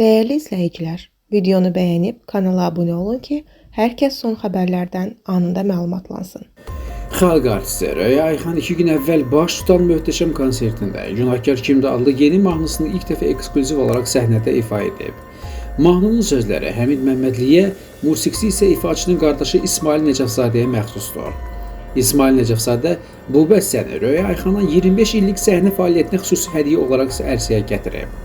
Dəyərli izləyicilər, videonu bəyənib kanala abunə olun ki, hər kəs son xəbərlərdən anında məlumatlansın. Xalq artisti Röya Ayxan 2 gün əvvəl baş tutan möhtəşəm konsertində Günahkar Kimdir adlı yeni mahnısını ilk dəfə eksklüziv olaraq səhnədə ifa edib. Mahnının sözləri Həmid Məmmədliyə, musiqisi isə ifaçının qardaşı İsmail Nəcəfzadəyə məxsusdur. İsmail Nəcəfzadə bu bəstəni Röya Ayxanın 25 illik səhnə fəaliyyətinə xüsusi hədiyyə olaraq ərsəyə gətirib.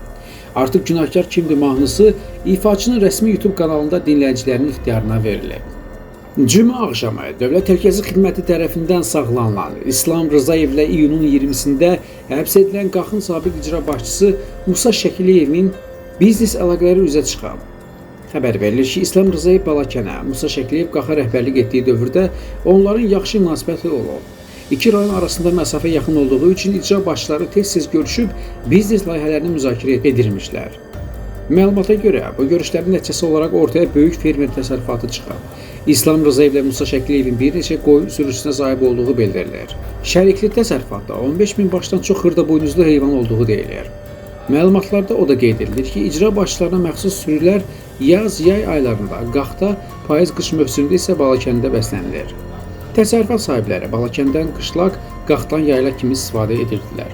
Artıq Günahkar Kimdir mahnısı ifaçının rəsmi YouTube kanalında dinləyicilərin ixtiyarına verilib. Cümə axşamı Dövlət Təhlükəsizlik Xidməti tərəfindən saxlanılan İslam Rızayevlə iyunun 20-sində həbs edilən Qaxın sabiq icra başçısı Musa Şəkiliyevin biznes əlaqələri üzə çıxıb. Xəbər verilir ki, İslam Rızayev Balakənə, Musa Şəkiliyev Qaxa rəhbərlik etdiyi dövrdə onların yaxşı münasibəti olub. İki rayon arasında məsafə yaxın olduğu üçün icra başçıları tez-tez görüşüb biznes layihələrini müzakirə edirmişlər. Məlumata görə, bu görüşlərin nəticəsi olaraq ortaya böyük fermer təsərrüfatı çıxıb. İslam Rızayevlə Musa Şəkliyevin bir neçə qoyun sürüsünə sahib olduğu bildirilir. Şərikli təsərrüfatda 15 min başdan çox xırdabuynuzlu heyvan olduğu deyilir. Məlumatlarda o da qeyd edilir ki, icra başçılarına məxsus sürülər yaz, yay aylarında Qaxda, payız-qış mövsümündə isə Balakəndə bəslənilir. Təsərrüfat sahibləri Balakəndən qışlaq, Qaxdan yayla kimi istifadə edirdilər.